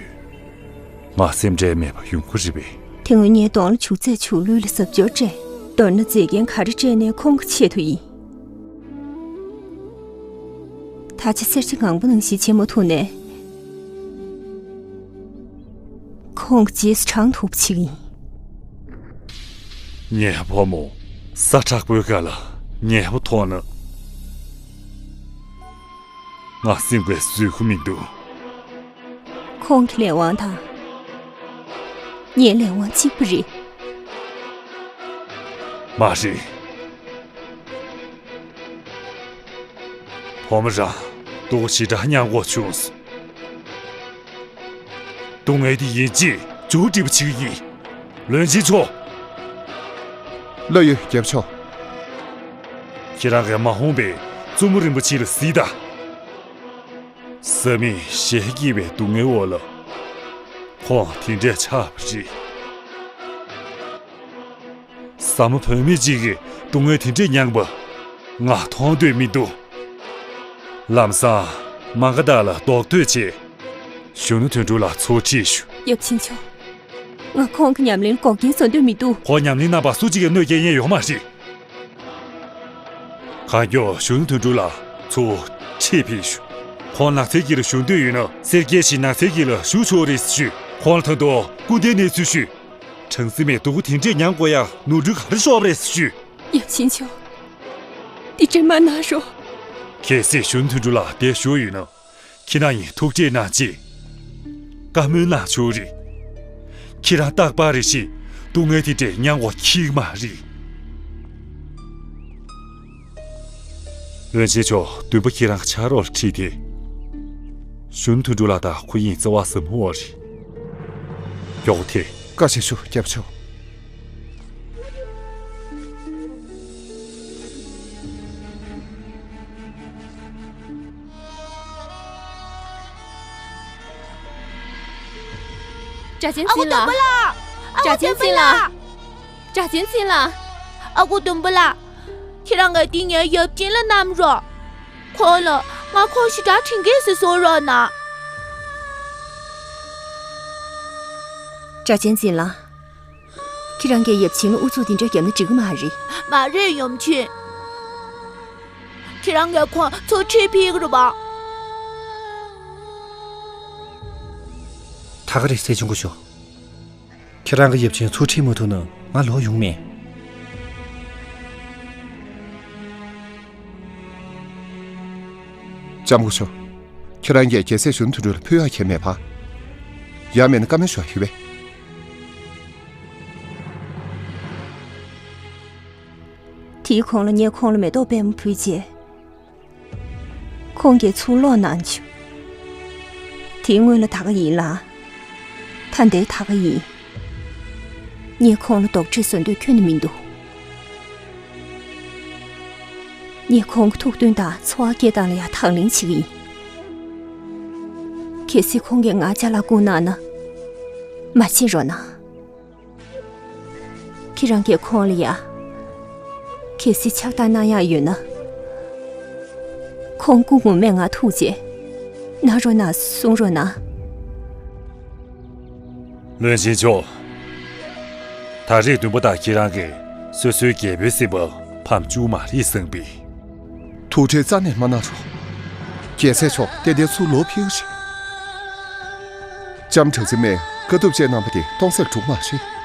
ང་སེམས་ཁྲལ་མེད་པ་ཡོང་གི་རེད་པས། དེ་སྔོན་ངའི་གདོང་ལ་བྱུག་རྫས་བྱུག་ལུགས་ལ་གཟབ་སྦྱོར་སྤྲད། མདོར་ན་མཛེས་རྒྱན་ག་རེ་སྤྲད་ནའི་ཁོང་གི་ཆེད་དུ་ཡིན། ད་ཆ་གསེར་ཁྲི་ངང་པོ་ནང་བཞིན་བྱེད་མ་ཐུབ་ནའི། ཁོང་གི་རྗེས་སུ་འབྲང་ཐུབ་པ་བྱེད་ཀྱི་ཡིན། ངའི་བུ་མོ་ས་དྲག་པོའི་སྒང་ལ་ཉེས་པ་མཐོང་ན། ང་སེམས་པ་བཟོད་ཀྱི་མི་འདུག་ཁོང་གི་ལས་དབང་དང་། ངའི་ལས་དབང་གཅིག་པ་རེད། མ་རེད། བུ་མོ་རང་སྡུག་ཞེ་དྲག་མྱངས་དགོས་བྱུང་སོང་། སྡུག་བསྔལ་འདི་ཡིན་གཅིག་མཇུག་སྒྲིལ་བ་བྱེད་ཀྱི་ཡིན། བློན་ཆེན་མཆོག་བློ་ཡོད། རྒྱལ་པོ་མཆོག་ཁྱེད་རང་གིས་མ་འོངས་པའི་བཙུན་མོ་རིན་པོ་ཆེ་ལ་གཟིགས་དང་། བཟའ་མི་ཞལ་སྐྱེས་པའི་སྡུག་བསྔལ་འོག་ལ་ཁོང་དེ་འདྲས་ཆགས་པ་རེད། ས་ དར་མ་བུད་མེད་ཅིག་གིས་སྡུག་བསྔལ་དེ་འདྲས་མྱངས་པ་ང་མཐོང་འདོད་མི་འདུག་ལམ་སང་མ་ག་དག་ལ་རྡོག་ཐོས་བྱས། གཞོན་ནུ་དོན་གྲུབ་ལ་ཚུར་ཁྲིད་ཞུ། ཡབ་ཆེན་མཆོག་ང་ཁོང་གི་ཉམས་ལེན་འགོག་རྐྱེན་བཟོ་འདོད་མི་འདུག་ཁོང་ཉམས་ལེན་གནང་བར་སུ་གཅིག་གིས་གནོད་སྐྱེལ་ཉེན་ཡོད་མ་རེད། གང་མགྱོགས་གཞོན་ནུ་དོན་གྲུབ་ལ་ཚུར་ཁྲིད་ཕེབས་ཞུ། ཁོང་ནགས་ཚལ་གྱི་ལ་བཞུགས་འདོད་ཡོད་ན་སེར་སྐྱའི་ཞིག་ནགས་ཚལ་གྱི་ལ་བཞུགས་ཆོག་རེད་ཞུ། ཁོང་ལ་ད་དུང་སྐུ་ཟླའི་གནས་ཚུལ་ཞུ། གྲངས་སེ་མེད་སྡུག་པོ་དེ་འདྲས་མྱངས་དགོས་ཡ་ནོར་འཁྲུལ་ག་རེ་ཤོར་བ་རེད་ཞུ། ཡབ་ཆེན་མཆོག་འདི་འདྲས་མ་གནང་རོགས། གལ་སྲིད་གཞོན་ནུ་དོན་གྲུབ་ལ་དེ་ཞུ་ཡོད་ན། ཁྱེད་རང་ཡིས་ཐུགས་རྗེ་གནང་ཅིག་བཀའ་མོལ་གནང་ཆོག་རེད། ཁྱེད་རང་རྟག་པར་རེ་ཞིག་སྡུག་བསྔལ་དེ་འདྲས་མྱངས་དགོས་ཀྱི་མ་རེད། བློན་ཆེན་མཆོག་འདུན་པ་ཁྱེད་རང་ཕྱག་རོགས་ལ་ཁྲིད་དེ། གཞོན་ནུ་དོན་གྲུབ་ལགས་དང་ཁོ་གཉིས་བརྩེ་བ་ཟབ་མོ་བ་རེད། མགྱོགས་ཐེ། བཀའ་བཞིན་ཞུ་རྒྱབ་ཆོག་གྲྭ་ཆེན་ཨ་ཁུ་འཛིན་ལགས། དུམ་བུ་ལགས། ཨ་ཁུ་གྲྭ་ཆེན་དུམ་བུ་འཛིན་ལགས། ལགས། གྲྭ་ཆེན་འཛིན་ལགས། ཨ་ཁུ་དུམ་བུ་ལགས། ཁྱེད་རང་གིས་འདི་ངའི་ཡབ་ཆེན་ལ་བསྣམས་རོགས། ཁོང་ལ་ང་ཁོང་ཞེ་དྲག་དྲན་གྱི་ཟེར་གསུང་རོགས་གནང་། གྲྭ་ཆེན་འཛིན་ལགས། ཁྱེད་རང་གིས་ཡབ་ཆེན་ལ་ཨུ་ཚུགས་དེ་འདྲ་བརྒྱབ་ན་འགྲིག་གི་མ་རེད། མ་རེད་ཡབ་ཆེན། ཁྱེད་རང་གིས་ཁོང་ཚུར་ཁྲིད་ཕེབས་ཀྱི་རེད་པ། ད་ག་རེད་སྲས་ཆུང་སྐུ་ཞབས། ཁྱེད་རང་གི་ཡབ་ཆེན་ཚུར་ཁྲིད་མ་ཐུབ་ན་ང་ལོག་ཡོང་མེད། ལྕམ་སྐུ་ཞབས། ཁྱེད་རང་གིས་རྒྱལ་སྲས་གཞོན་ནུ་དོན་གྲུབ་ལ་ཕུལ་ཡག་གང་ཡང་མེད་པ། ཡང་མེད་ན་བཀའ་མོལ་ཞུ་ཡག་ཡོད་པས། དེའི་གོང་ལ་ངས་ཁོང་ལ་མེ་ཏོག་པད་མོ་ཕུལ་རྗེས། ཁོང་གིས་ཚུར་ལོག་གནང་བྱུང་། དེའི་སྔོན་ལ་ད་ག་ཡིན་ལ། ད་ལྟའི་ད་ག་ཡིན། ངས་ཁོང་ལ་རྡོག་ཁྲེས་བཟོ་འདོད་ཁྱོན་ནས་མི་འདུག་ངས་ཁོང་གི་ཐུགས་མཐུན་དང་འཚོ་བ་སྐྱེལ་སྟངས་ལ་ཡང་དང་ལེན་བྱེད་ཀྱི་ཡིན། གལ་སྲིད་ཁོང་གིས་ང་ཅ་ལག་བསྐུར་གནང་ན། མ་བྱེད་རོགས་གནང་། ཁྱེད་རང་གིས་ཁོང་ལ་ཡ། གལ་སྲིད་ཕྱག་རྟགས་གནང་ཡག་ཡོད་ན། ཁོང་སྐུ་ངོ་མས་ང་ཐུག་རྗེས། གནང་རོགས་གནང་གསུང་རོགས་གནང་། བློན་ཆེན་མཆོག་ད་རེས་འདུན་པ་དང་ཁྱེད་རང་གིས་སོ་སོའི་རྒྱལ་པོའི་སྲིད་པ་ཕམ་བཅུག་མ་རེད་བསམ་པས། ཐུགས་ཁྲལ་རྩ་ནས་མ་གནང་རོགས། རྒྱལ་སྲས་མཆོག་ཏན་ཏན་ཚུར་ལོག་ཕེབས་རེད། ལྕམ་དྲག་རྩིས་མས་དཀའ་སྡུག་སྤྱད་གནང་བ་དེ་སྟོང་ཟད་འགྲོ་གི་མ་རེད།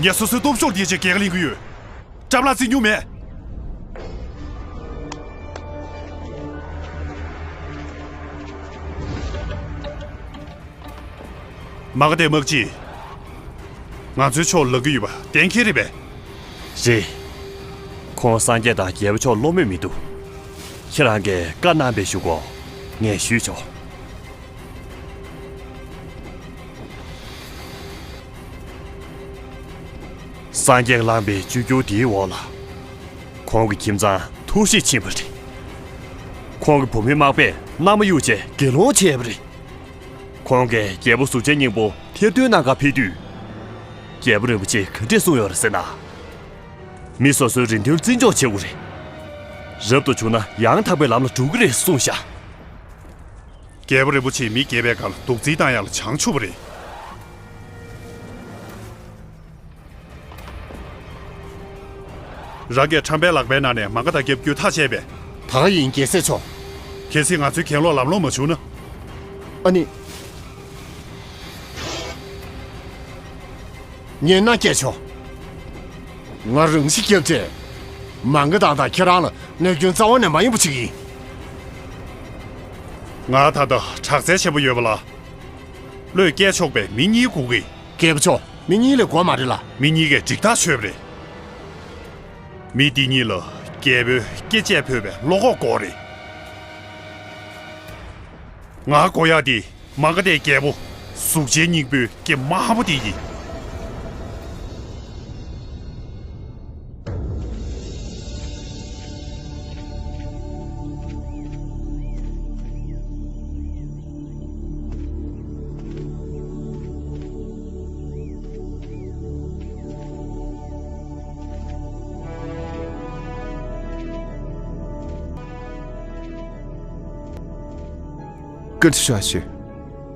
ངས་སོ་སོའི་སྟོབས་ཤུགས་དེ་ཅིག་གེགས་ལེན་གྱི་ཡོད། སྐྲབ་ལ་རྩིས་མྱོང་མེད། མ་ག་དྷའི་དམག་སྤྱིས་ང་ཚོའི་ཕྱོགས་ལ་ལག་གི་ཡོད་པ་གཏན་འཁེལ་རེད་པས། རེད། ཁོང་སངས་རྒྱས་དང་རྒྱལ་པོ་མཆོག་བློ་མོས་མི་འདུག་ཁྱེད་རང་གིས་བཀའ་གནང་པའི་གཞུག་གུ་ངས་ཞུས་ཆོག་སངས་རྒྱས་བླངས་པའི་བཅོས་བསྒྱུར་འདིའི་འོག་ལ། ཁོང་གི་ཁྱིམ་ཚང་ཐུགས་གཤིས་ཕྱིན་པ་རེད། ཁོང་གི་བུ་མོའི་མག་པས་མནའ་མ་གཡུགས་བྱས་དགེ་སློང་བྱས་པ་རེད། ཁོང་གིས་རྒྱལ་པོ་གཟུགས་ཅན་སྙིང་པོ་ཐེར་འདོན་གནང་གར་ཕེབས་དུས། རྒྱལ་པོ་རིན་པོ་ཆེས་ག་འདྲས་གསུངས་ཡོད་རེད་ཟེར་ན། མི་སོ་སོའི་རེ་འདུན་བརྩི་འཇོག་བྱེད་དགོས་རེད། རབ་ཏུ་བྱུང་ན་ཡང་དག་པའི་ལམ་ལ་འགྲོ་གི་རེད་གསུངས་ཤག་རྒྱལ་པོ་རིན་པོ་ཆེས་མི་རྒས་པའི་ཁར་གདུག་རྩིས་བཏང་ཡག་ལ་བྱང་ཆུབ་པ་རེད། རང་གིས་ཁྲམ་པའི་ལག་པའི་ནང་ནས་མ་ག་དང་རྒྱབ་རྒྱུ་ཐག་བཅད་པས། ད་ག་ཡིན་རྒྱལ་སྲས་མཆོག་གལ་སྲིད་ང་ཚོའི་གྱེན་ལོག་ལམ་ལྷོང་མ་བྱུང་ན། ཨ་ནི། ངས་མནའ་སྐྱེལ་ཆོག་ང་རང་ཤི་རྒྱབ་སྟེ། མ་ག་དང་དང་ཁྱེད་རང་ལ་གནོད་སྐྱོན་རྩ་བ་ནས་མ་ཡོང་པ་བྱེད་ཀྱི་ཡིན། ང་ད་ལྟ་དྲག་རྩལ་ཆེན་པོ་ཡོད་པ་ལ། བློས་སྐྱེལ་ཆོག་པའི་མི་གཉིས་དགོས་ཀྱི། རྒྱལ་པོ་མཆོག་མི་གཉིས་ལས་དགོས་མ་རེད་ལ། མི་གཉིས་ཀས་འགྲིག་ཐག་ཆོད་པ་རེད། མི་འདི་གཉིས་ལ་རྒྱལ་པོའི་སྐེ་བཅད་ཕོད་པའི་བློ་ཁོག་དགོས་རེད། ང་དགོས་ཡག་འདི་མ་ག་དའི་རྒྱལ་པོ་གཟུགས་ཅན་སྙིང་པོའི་སྐེ་དམར་པོ་འདི་ཡིན། བཀའ་དྲིན་ཆེ་ཞུ།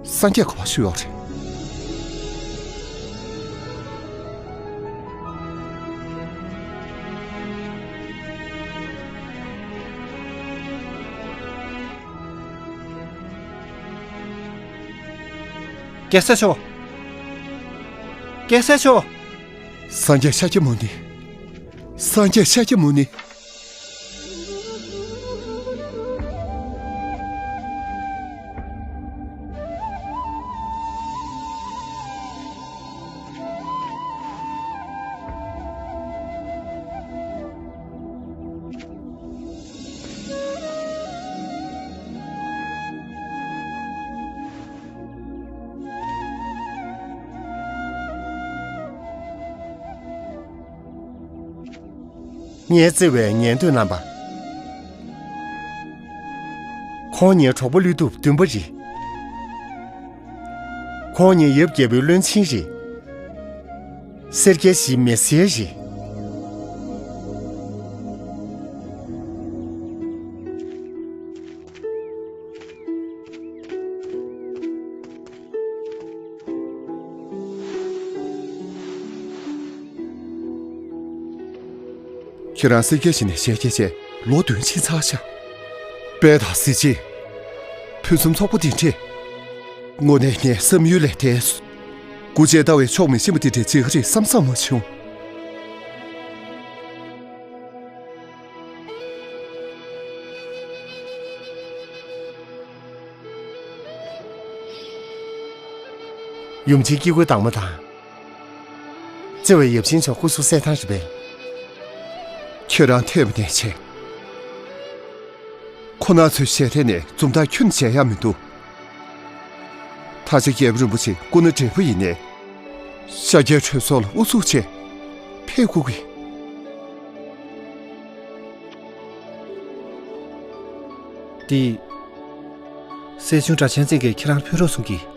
སངས་རྒྱས་གོ་འཕང་ཞུ་ཡོད་རེད། རྒྱལ་སྲས་མཆོག་རྒྱལ་སྲས་མཆོག་སངས་རྒྱས་ཤཱཀྱ་མུ་ནི། སངས་རྒྱས་ཤཱཀྱ་མུ་ནི། ངའི་བརྩེ་བའི་ཉན་ཐོས་རྣམ་པ། ཁོང་ངའི་གྲོགས་པོ་ཀླུ་སྒྲུབ་བདུན་པ་རེད། ཁོང་ངའི་ཡབ་རྒྱལ་པོའི་བློན་ཆེན་རེད། སེར་སྐྱའི་གཞིས་མེ་སེར་རེད། ཁྱེད་རང་སེར་སྐྱའི་གཞིས་ནས་ཞལ་གྱེས་བྱས་ལོ་བདུན་ཕྱིན་ཚར་ཤག་དཔལ་དང་གཟི་བརྗིད། ཕུན་སུམ་ཚོགས་པ་འདི་འདྲས། དངོས་གནས་ངའི་བསམ་ཡུལ་ལས་འདས་སོང་། སྐུ་མཇལ་ལྟ་བའི་ཕྱོགས་མི་ཤེས་པ་འདི་འདྲས་བྱེད་ཀྱི་རེད་བསམ་བསམ་མ་བྱུང་། ཡུམ་ཆེན་སྐྱེ་དགུའི་བདག་མོ་དང་། བརྩེ་བའི་ཡབ་ཆེན་མཆོག་སྐུ་གཟུགས་གསལ་ཐང་རེད་པས། ཁྱོད་རང་ཐོས་པ་ནས་བྱས། ཁོ་ན་ཚོའི་ཞལ་ཐད་ནས་འཛུམ་མདངས་ཁྱོན་ནས་བྱས་ཡག་མི་འདུག་ད་ཆ་རྒྱལ་པོ་རིན་པོ་ཆེ་སྐུ་ན་བགྲེས་པོ་ཡིན་ནའི། ཤཱཀྱའི་གྲོས་ཚོགས་ལ་ཨུ་ཚུགས་བྱས། ཕེབས་དགོས་ཀྱི། འདི། སྲས་ཆུང་སྒྲ་གཅན་འཛིན་གྱིས་ཁྱེད་རང་ཕུལ་རོགས་གསུང་གི།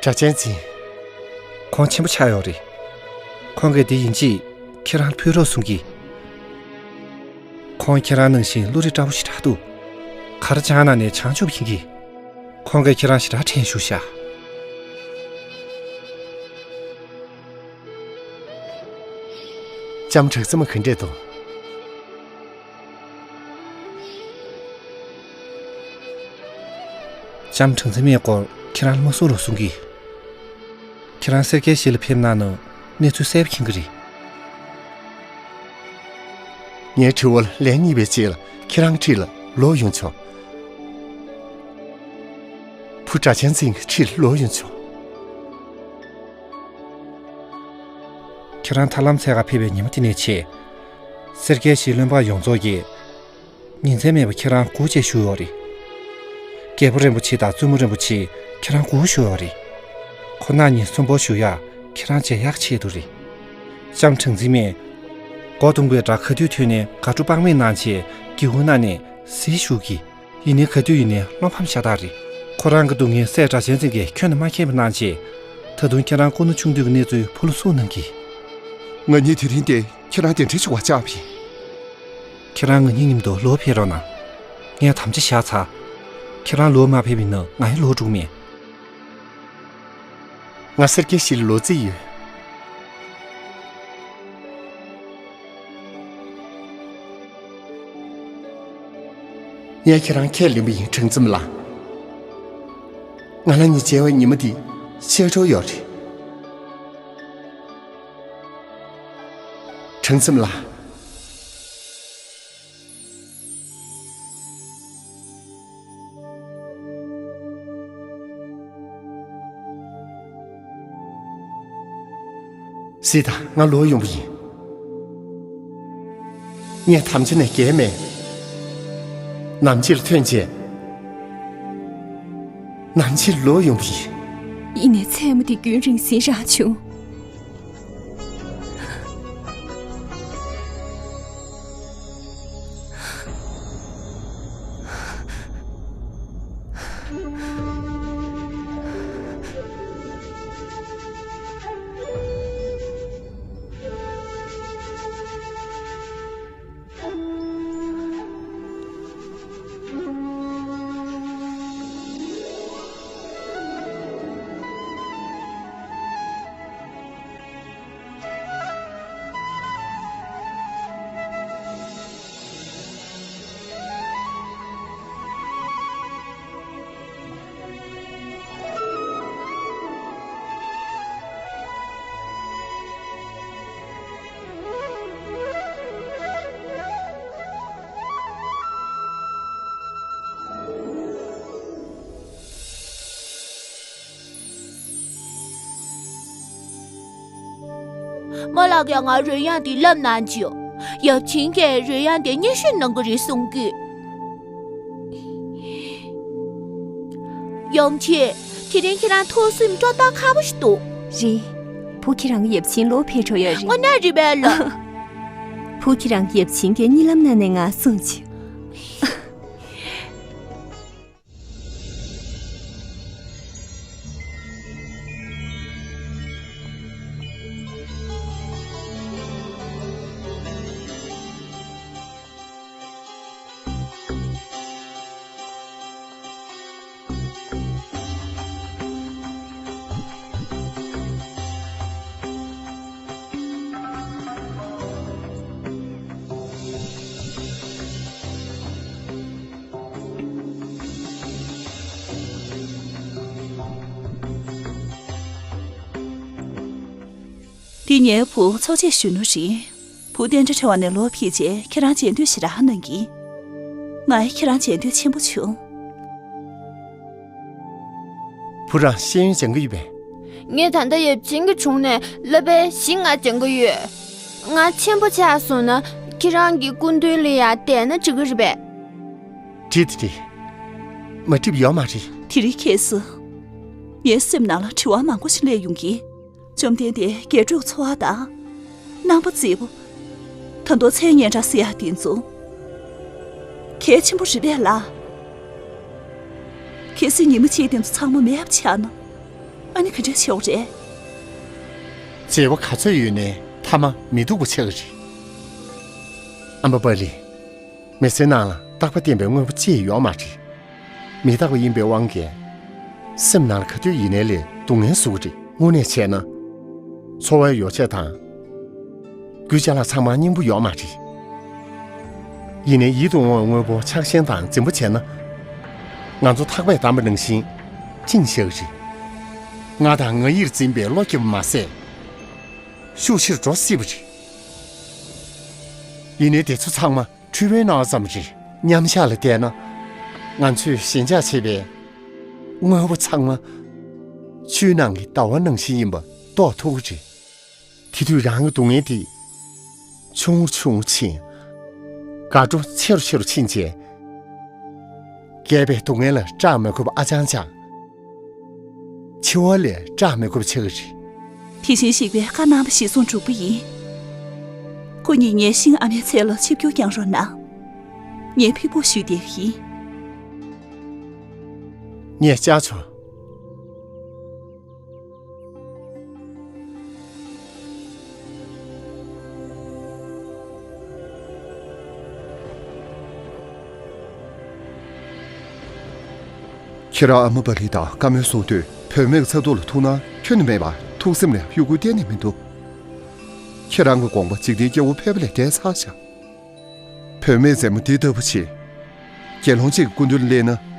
སྒྲ་གཅན་འཛིན། ཁོང་ཆེན་པོ་ཆགས་ཡོད་རེད། ཁོང་གིས་འདི་ཡིན་གཅིག་ཁྱེད་རང་ཕུལ་རོགས་གསུང་གི། ཁོང་ཁྱེད་རང་ནང་བཞིན་བློ་རིག་བཀྲ་བོ་ཞེ་དྲག་འདུག་གར་སྦྱངས་ན་ནས་བྱང་ཆུབ་ཡིན་གི། ཁོང་གིས་ཁྱེད་རང་ཞེ་དྲག་དྲན་བཞུགས་ཤག་ལྕམ་གྲགས་འཛིན་མ་ག་འདྲས་འདུག་ལྕམ་གྲགས་འཛིན་མའི་སྐོར་ཁྱེད་རང་ལ་མ་གསུང་རོགས་གསུང་གི། ཁྱེད་རང་སེར་སྐྱའི་གཞིས་ལ་ཕེབས་གནང་ན་གནས་ཚུལ་གསལ་པོ་མཁྱེན་གི་རེད། ངའི་དྲི་བ་ལན་གཉིས་པའི་རྗེས་ལ་ཁྱེད་རང་འཁྲིས་ལ་ལོག་ཡོང་ཆོག་བུ་སྒྲ་གཅན་འཛིན་གྱི་འཁྲིས་ལ་ལོག་ཡོང་ཆོག་ཁྱེད་རང་ཐར་ལམ་འཚོལ་ག་ཕེབས་པའི་ཉིན་མོ་དེ་ནས་བྱས། སེར་སྐྱའི་གཞིས་བློན་འབངས་ཡོངས་རྫོགས་ཀྱིས། ཉིན་མཚན་མེད་པར་ཁྱེད་རང་སྒུག་བྱས་བཞུགས་ཡོད་རེད། རྒྱལ་པོ་རིན་པོ་ཆེ་དང་བཙུན་མོ་རིན་པོ་ཆེས་ཁྱེད་རང་སྒུག་བཞུགས་ཡོད་རེད། ཁོ་ན་ཉིན་གསུམ་པོ་བཞུགས་ཡག་ཁྱེད་རང་མཇལ་ཡག་ཆེད་དུ་རེད། ལྕམ་གྲགས་འཛིན་མས། སྒོ་རྡུང་པའི་སྒྲ་ག་དུས་ཐོས་ནའི་དགའ་སྤྲོ་དཔག་མེད་གནང་བྱས་སྒེའུ་ཁུང་ནང་ནས་གཟིགས་བཞུགས་ཀྱི། ཡིན་ནའི་ག་དུས་ཡིན་ནའི་བློ་ཕམ་ཤ་སྟག་རེད། ཁོ་རང་གི་སྡུག་བསྔལ་སྲས་གྲགས་ཆེན་ཚང་གིས་ཁྱོན་ནས་མ་མཁྱེན་པ་གནང་བྱས། ད་དུང་ཁྱེད་རང་ཁོ་ན་ཆུང་དུས་ཀྱི་གནས་ཚུལ་ཕུ་ལུ་གསུངས་གནང་གི། ང་གཉིས་དེ་རིང་འདིར་ཁྱེད་རང་གདན་འདྲེན་ཞུ་བར་བཅར་བ་ཡིན། ཁྱེད་རང་ང་གཉིས་མཉམ་དུ་ལོག་ཕེབས་རོགས་གནང་། ངས་དམ་བཅའ་བཞག་ཚར། ཁྱེད་རང་ལོག་མ་ཕེབས་པ་ཡིན་ན་ང་ཡང་ལོག་འགྲོ་གི་མེད། ང་སེར་སྐྱའི་གཞིས་ལ་ལོག་རྩིས་ཡོད། ངས་ཁྱེད་རང་ཁས་ལེན་པ་ཡིན། དྲང་བཙུན་ལགས། ང་རང་གཉིས་མཇལ་བའི་ཉི་མ་འདི་ཆད་འགྲོ་ཡོད་རེད། དྲང་བཙུན་ལགས། གཟིགས་དང་། ང་ལོག་ཡོང་བ་ཡིན། ངས་དམ་བཅའ་ནས་འགལ་མེད། ནམ་ཕྱེད་ལ་ཐོན་རྗེས། ནམ་ཕྱེད་ལོག་ཡོང་བ་ཡིན། ཡིན་ནའི་མཚན་མོ་དེ་རྒྱུན་རིང་ཟིན་རག་བྱུང་། རྨོ་ལགས་ཀྱིས་ང་རོལ་དབྱངས་འདི་བསླབ་གནང་བྱུང་། ཡབ་ཆེན་གྱིས་རོལ་དབྱངས་འདི་མཉེས་གཤོག་གནང་གི་རེད་གསུང་གི། ཡབ་ཆེན། དེ་རིང་ཁྱེད་རང་ཐུགས་སེམས་སྤྲོ་སྟངས་ཁག་པོ་ཞིག་འདུག་རེད། བུ་ཁྱེད་རང་གི་ཡབ་ཆེན་ལོག་ཕེབས་འགྲོ་ཡོད་རེད། དངོས་གནས་རེད་པས་ལགས། བུ་ཁྱེད་རང་གི་ཡབ་ཆེན་གྱིས་གཉིད་ལམ་ནང་ནས་ང་གསུངས་བྱུང་། འདི་ངའི་བུ་ཚོགས་ཆེན་གཞོན་ནུ་རེད། བུ་བསྟན་དགྲ་བྲལ་བ་ནས་ལོག་ཕེབས་རྗེས་ཁྱེད་རང་མཇལ་འདོད་ཞེ་དྲག་གནང་གི། ང་ཡང་ཁྱེད་རང་མཇལ་འདོད་ཆེན་པོ་བྱུང་། བུ་རང་ཤེས་ཡོན་སྦྱང་གི་ཡོད་པས། ངས་ད་ལྟ་ཡབ་ཆེན་གྱི་དྲུང་ནས་བསླབ་པ་བཞི་ལྔ་སྦྱང་གི་ཡོད། ང་ཆེན་པོ་ཆགས་སོང་ན་ཁྱེད་རང་གི་སྐུ་མདུན་ལ་ཡང་བསྡད་ན་འགྲིག་གི་རེད་པས། འགྲིག་དང་འགྲིག་མ་འགྲིག་པ་ཡོད་མ་རེད། དེ་རིང་ཁ་སང་། ངའི་སེམས་ནང་ལ་དྲི་བ་མང་པོ་ཞིག་སླེབས་ཡོང་གི། བཅོམ་ལྡན་འདས་རྒྱན་དྲུག་འཚོ་བ་དང་། རྣམ་པ་མཛེས་པོ། ད་དུང་མཚན་སྙན་གྲགས་ཟེར་ཡག་དེ་ཚོ། གལ་ཆེན་པོ་རེད་པས་ལགས། གལ་སྲིད་ཉི་མ་གཅིག་དེ་ཚོ་ཚང་མ་མེད་པ་ཆགས་ན། ཨ་ནི་ག་འདྲ་བྱེད་དགོས་རེད། མཛེས་པོ་ག་ཚོད་ཡོད་ནའི་མཐའ་མ་མི་སྡུག་པ་ཆགས་ཀྱི་རེད། ཨམ་པ་པ་ལི། མི་ཚེའི་ནང་ལ་རྟག་པ་བརྟན་པའི་དངོས་པོ་ཅི་ཡང་ཡོད་མ་རེད། མི་རྟག་པ་ཡིན་པའི་དབང་གིས། སེམས་ནང་ལ་ག་དུས་ཡིན་ནའི་ལས་སྡུག་བསྔལ་བཟོ་གི་རེད། དངོས་གནས་བྱས་ན། འཚོ་བའི་ཡོ་བྱད་དང་། རྒྱུ་ཅ་ལག་ཚང་མ་སྙིང་པོ་ཡོད་མ་རེད། ཡིན་ནའི་ཡིད་དུ་འོང་བའི་དངོས་པོ་ཆགས་ཞེན་དང་འཛིན་པ་བྱས་ན། ང་ཚོ་ཐག་པས་བསྡམས་པ་ནང་བཞིན་བཅིངས་བཞག་གི་རེད། ང་དང་ང་ཡིར་འཛིན་པའི་བློ་སྐྱེ་བ་མ་ཟད། ཤུགས་ཆེར་འགྲོ་སྲིད་པ་རེད། ཡིན་ནའི་དེ་ཚོ་ཚང་མ་འཁྲུལ་པའི་སྣང་བ་ཙམ་རེད། མཉམ་བཞག་ལ་བལྟས་ན། ང་ཚོས་ཞེན་ཆགས་བྱེད་པའི་དངོས་པོ་ཚང་མ་ཆུའི་ནང་གི་ཟླ་བ་ནང་བཞིན་ཡིན་པ་རྟོགས་ཐུབ་ཀྱི་རེད། དེ་དུས་རང་གི་སྡུག་བསྔལ་དེ་ཆུང་ངུ་ཆུང་ངུ་ཕྱིན། དགའ་སྤྲོ་ཆེ་རུ་ཆེ་རུ་ཕྱིན་རྗེས། བརྒྱད་པའི་སྡུག་བསྔལ་ལ་སྐྲག་མི་དགོས་པ་ཨ་ཅང་ཅང་། འཆི་བ་ལས་སྐྲག་མི་དགོས་པ་ཆགས་ཀྱི་རེད། དེ་བཞིན་གཤེགས་པའི་བཀའ་གནང་བ་གཞིར་བཟུང་སྒྲུབ་པ་ཡིན། ཁོ་གཉིས་ངའི་ཤིང་ཨ་མའི་ཚལ་ལ་ཆིབས་བསྒྱུར་བསྐྱང་རོགས་གནང་། ངས་ཕུལ་དགོངས་ཞུས་བསྡད་པ་ཡིན། ངས་བཅར་ཆོག་ཁྱེད་རང་ཨ་མ་པ་ལི་དང་བཀའ་མོལ་གསུང་དུས་བུད་མེད་ཀྱི་ཚ་གདུང་ལ་ཐུག་ན་ཁྱོན་ནས་མེད་པར་ཐུགས་སེམས་ལ་གཡོ་འགུལ་གཏན་ནས་མི་འདུག་ཁྱེད་རང་གི་དགོངས་པ་འཇིག་རྟེན་སྐྱེ་བོ་ཕལ་པ་ལས་བརྒལ་ཚར་བཞག་བུད་མེད་མཛེས་མོ་འདི་ལྟ་བུ་ཞིག་དགེ་སློང་གཅིག་གི་སྐུ་མདུན་སླེབས་ན།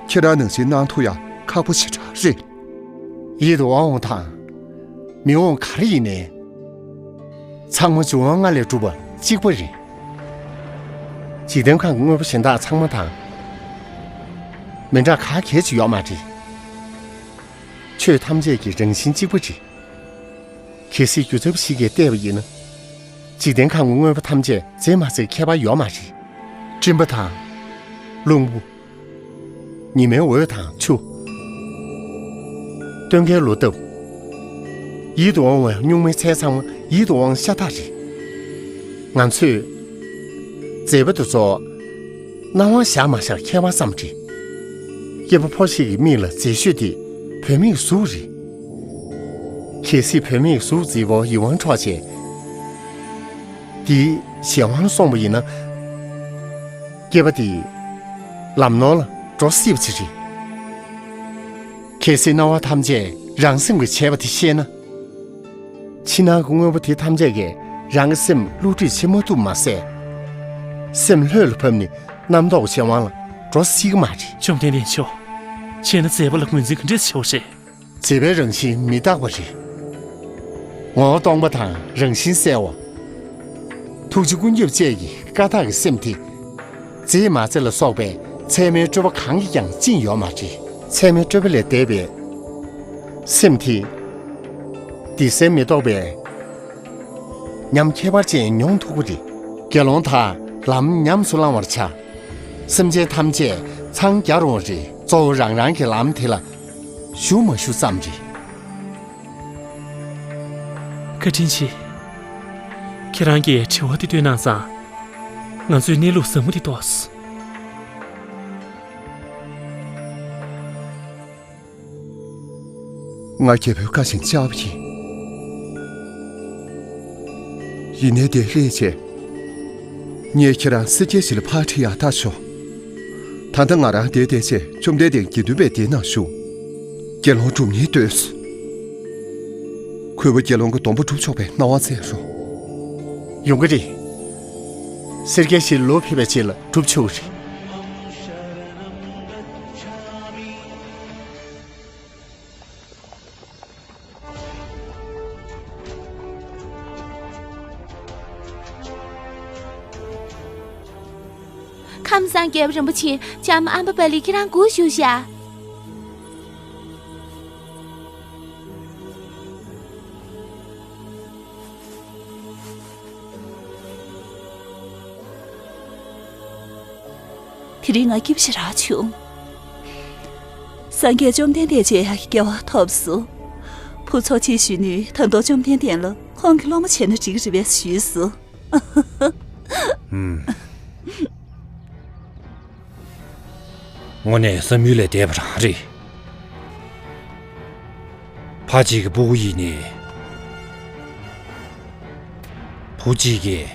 ཁྱེད་རང་ནང་བཞིན་གནང་ཐུབ་ཡ་ཁག་པོ་ཞེ་དྲག་རེད། ཡིད་དུ་འོང་བ་དང་། མི་འོང་ག་རེ་ཡིན་ནའི། ཚང་མ་འབྱུང་བ་ལྔ་ལས་གྲུབ་པ་གཅིག་པ་རེད། འཇིག་རྟེན་ཁམས་ཀྱི་དངོས་པོ་གཞན་དག་ཚང་མ་དང་། མི་འདྲ་ག་གེ་ཅིག་ཡོད་མ་རེད། ཆོས་ཐམས་ཅད་ཀྱི་རང་བཞིན་གཅིག་པ་རེད། གལ་སྲིད་སྒྱུ་རྩལ་པ་ཞིག་གིས་བལྟས་པ་ཡིན་ན། འཇིག་རྟེན་ཁམས་ཀྱི་དངོས་པོ་ཐམས་ཅད་མཛེས་མ་མཛེས་ཁྱད་པར་ཡོད་མ་རེད། སྤྲིན་པ་དང་། རླུང་བུ། ཉི་མའི་འོད་དང་ཆུ། སྟོན་ཁའི་ལོ་འདབ། ཡིད་དུ་འོང་བའི་སྨྱུག་མའི་ཚལ་ཚང་མ་ཡིད་དུ་འོང་ཤ་སྟག་རེད། ང་ཚོས་མཛེས་པ་དེ་ཚོ་སྣང་བ་བཞག་མ་བཞག་ཁྱད་པར་ཙམ་རེད། སྐྱེས་པ་ཕོ་ཞིག་གི་མིག་ལ་མཛེས་ཤོས་དེ་བུད་མེད་ཀྱི་གཟུགས་རེད། གལ་སྲིད་བུད་མེད་ཀྱི་གཟུགས་མཛེས་པོ་ཡིད་དབང་འཕྲོག་བྱས། དེའི་གཞན་དབང་ལ་སོང་བ་ཡིན་ན། སྐྱེས་པ་དེ་ལམ་ནོར་ལ་འགྲོ་སྲིད་པ་ཅིག་རེད། གལ་སྲིད་སྣང་བ་ཐམས་ཅད་རང་སེམས་ཀྱིས་བྱས་པ་དེ་ཤེས་ན། ཕྱི་ནང་གི་དངོས་པོ་དེ་ཐམས་ཅད་ཀྱིས་རང་གི་སེམས་བསླུ་བྲིད་བྱེད་མ་ཐུབ་མ་ཟད། སེམས་ལྷོད་ལ་བབས་ནས་རྣམ་རྟོག་གཞན་དབང་ལ་འགྲོ་སྲིད་ཀྱི་མ་རེད། བཅོམ་ལྡན་འདས་མཆོག་བྱས་ན་མཛེས་པ་ལ་ངོས་འཛིན་ག་འདྲས་བྱེད་པ་རེད། མཛེས་པའི་རང་བཞིན་མི་རྟག་པ་རེད། ངོ་བོ་སྟོང་པ་དང་རང་བཞིན་གསལ་བ། ཐུགས་རྗེ་ཀུན་ཁྱབ་བཅས་ཀྱི་ཀ་དག་གི་སེམས་དེ། མཛེས་མ་མཛེས་ལ་སོགས་པའི་ཚད་མའི་སྤྲོས་པ་གང་གིས་ཀྱང་བཅིངས་ཡོད་མ་རེད། ཚད་མའི་སྤྲོས་པ་ལས་འདས་པའི་སེམས་དེ། སྡིག་སེལ་མི་རྟོག་པའི་ཉམས་ཁྱད་པར་ཅན་མྱོང་ཐུབ་ཀྱི་རེད། དགེ་སློང་དག་ལམ་ཉམས་སུ་བླང་བར་བྱ། སེམས་ཅན་ཐམས་ཅད་འཚང་རྒྱ་རུང་བ་རེད། གཙོ་བོ་རང་རང་གི་ལམ་དེ་ལ་ཞུགས་མ་ཞུགས་ཙམ་རེད། བཀའ་དྲིན་ཆེ། ཁྱེད་རང་གིས་དྲི་བ་དེ་བཏོན་གནང་ཙང་། ང་ཚོས་གནས་ལུགས་ཟབ་མོ་དེ་རྟོགས་སོང་། ང་རྒྱལ་པོའི་བཀའ་བཞིན་བཅར་བ་ཡིན། ཡིན་ནའི་འདིར་སླེབས་རྗེས། ངས་ཁྱེད་རང་སེར་སྐྱའི་གཞི་ལ་ཕར་ཁྲིད་ཡག་ཐག་ཆོད། ད་ལྟ་ང་རང་འདིར་བསྡད་རྗེས་བཅོམ་ལྡན་འདས་དགེ་འདུན་པའི་སྡེ་ནང་ཞུགས། དགེ་སློང་སྒྲུབ་གཉེར་འདོད། གུས་པ་དགེ་སློང་གི་སྡོམ་པ་སྒྲུབ་ཆོག་པའི་གནང་བ་སྩལ་རོགས། ཡོང་གི་རེད། སེར་སྐྱའི་གཞི་ལ་ལོག་ཕེབས་པའི་རྗེས་ལ་སྒྲུབ་ཆོག་གི་རེད། ཁམས་བཟང་རྒྱལ་པོ་རིན་པོ་ཆེ། ལྕམ་ཨམ་བ་པ་ལི་ཁྱེད་རང་སྒུག་བཞུགས་ཤག་དེ་རིང་ང་སྐྱིད་པོ་ཞེ་དྲག་བྱུང་། སངས་རྒྱས་བཅོམ་ལྡན་འདས་མཇལ་ཡག་གི་སྐལ་བ་ཐོབ་སོང་། བུ་ཚོགས་ཆེན་ཞུས་ནས་ད་དུང་བཅོམ་ལྡན་འདས་ལ་ཁོང་གི་སློབ་མ་བྱས་ན་འགྲིག་གི་རེད་པས་ཞུས་སོང་། ཧུམ། དངོས་གནས་བསམ་ཡུལ་ལས་འདས་པ་རང་རེད། ཕ་གཅིག་གི་སྤུ་གུ་ཡིན་ནའི། བུ་གཅིག་གིས་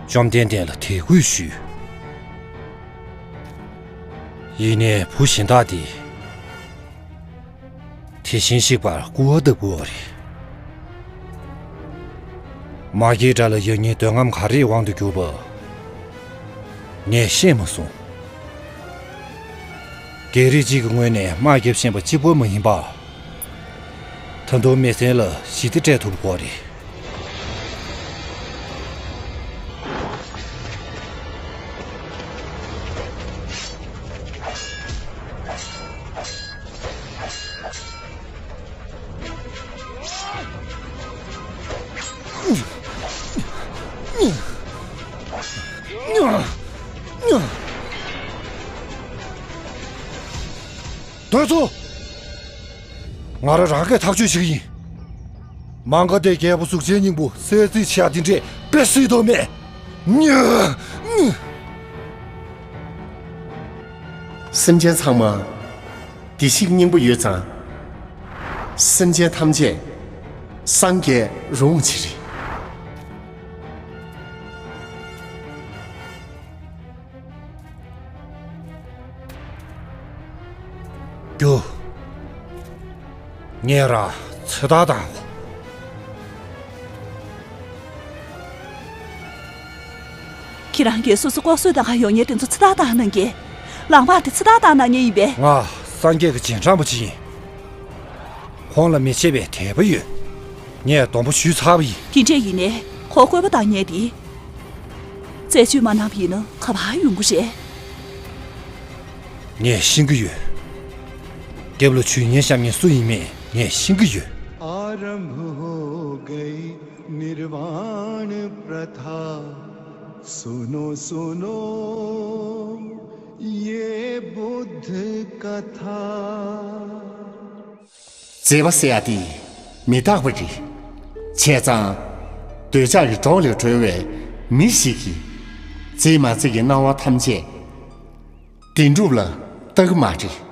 བཅོམ་ལྡན་འདས་ལ་དད་གུས་ཞུས། ཡིན་ནའི་བུ་གཞན་དག་དེ། དེ་བཞིན་གཤེགས་པར་སྐུར་བ་བཏབ་དགོས་པ་རེད། མ་སྐྱེས་དགྲ་ལ་ཡང་སྙིང་འདོད་རྔམ་ག་རེའི་དབང་དུ་གྱུར་པ་ངས་ཤེས་མ་སོང་། རྒྱལ་རིགས་གཅིག་གི་ངོས་ནས་དམག་རྒྱབ་ཤེས་པ་གཅིག་པོ་མ་ཡིན་པ། ད་དུང་མེ་སྲེག་ལ་ཞི་བདེ་སྤྲད་ཐུབ་དགོས་རེད། དོལ་ཚོ། ང་རང་རང་གིས་ཐག་གཅོད་བྱེད་ཀྱི་ཡིན། མ་ག་དྷའི་རྒྱལ་པོ་གཟུགས་ཅན་སྙིང་པོ་གསལ་རྩིས་བྱ་དེ་འདྲས་དཔེ་སྲིད་དོ་མེད། སེམས་ཅན་ཚང་མ་ བདེ་གཤེགས་སྙིང་པོ་ཡོད་ཙང་། སེམས་ཅན་ཐམས་ཅད་སངས་རྒྱས་རུང་བ་ཅིག་རེད། རྒྱུ། ངས་ར་ཚེ་ཐར་བཏང་། ཁྱེད་རང་གིས་སོ་སོ་ལྐོག་གསོད་བཏང་ག་ཡོང་མཁན་དེ་ཚོ་ཚེ་ཐར་བཏང་གནང་གི། ལམ་བར་དེ་ཚེ་ཐར་བཏང་གནང་མཁན་ཡིན་པས། ང་སངས་རྒྱས་ཀྱི་རྗེས་འབྲང་པ་ཅིག་ཡིན། ཁོང་ལ་མི་ཕྱེད་པའི་དད་པ་ཡོད། ངས་སྡོང་པོ་ཞུས་ཚར་བ་ཡིན། དེ་འདྲས་ཡིན་ནའི་ཁོ་བཀོད་པ་བཏང་མཁན་དེ། རྩད་གཅོད་མ་གནང་བ་ཡིན་ན་ག་པར་ཡོང་གི་རེད། ངས་ཤེས་ཀྱི་ཡོད། རྒྱབ་ལ་ཇུས་ཉེས་བཤམས་མཁན་སུ་ཡིན་མིན་ངས་ཤེས་ཀྱི་ཡོད། आरंभ हो गई निर्वाण प्रथा। सुनो सुनो ये बुद्ध कथा। མཛེས་པ་ཟེར་ཡ་དེ་མི་རྟག་པ་རེད། བྱས་ཙང་། འདོད་ཆགས་ཀྱི་སྒྲོག་ལས་གྲོལ་བའི་མི་ཞིག་གིས། མཛེས་མ་མཛེས་ཀྱི་སྣང་བ་ཐམས་ཅད་བདེན་གྲུབ་ལ་ལྟ་གི་མ་རེད།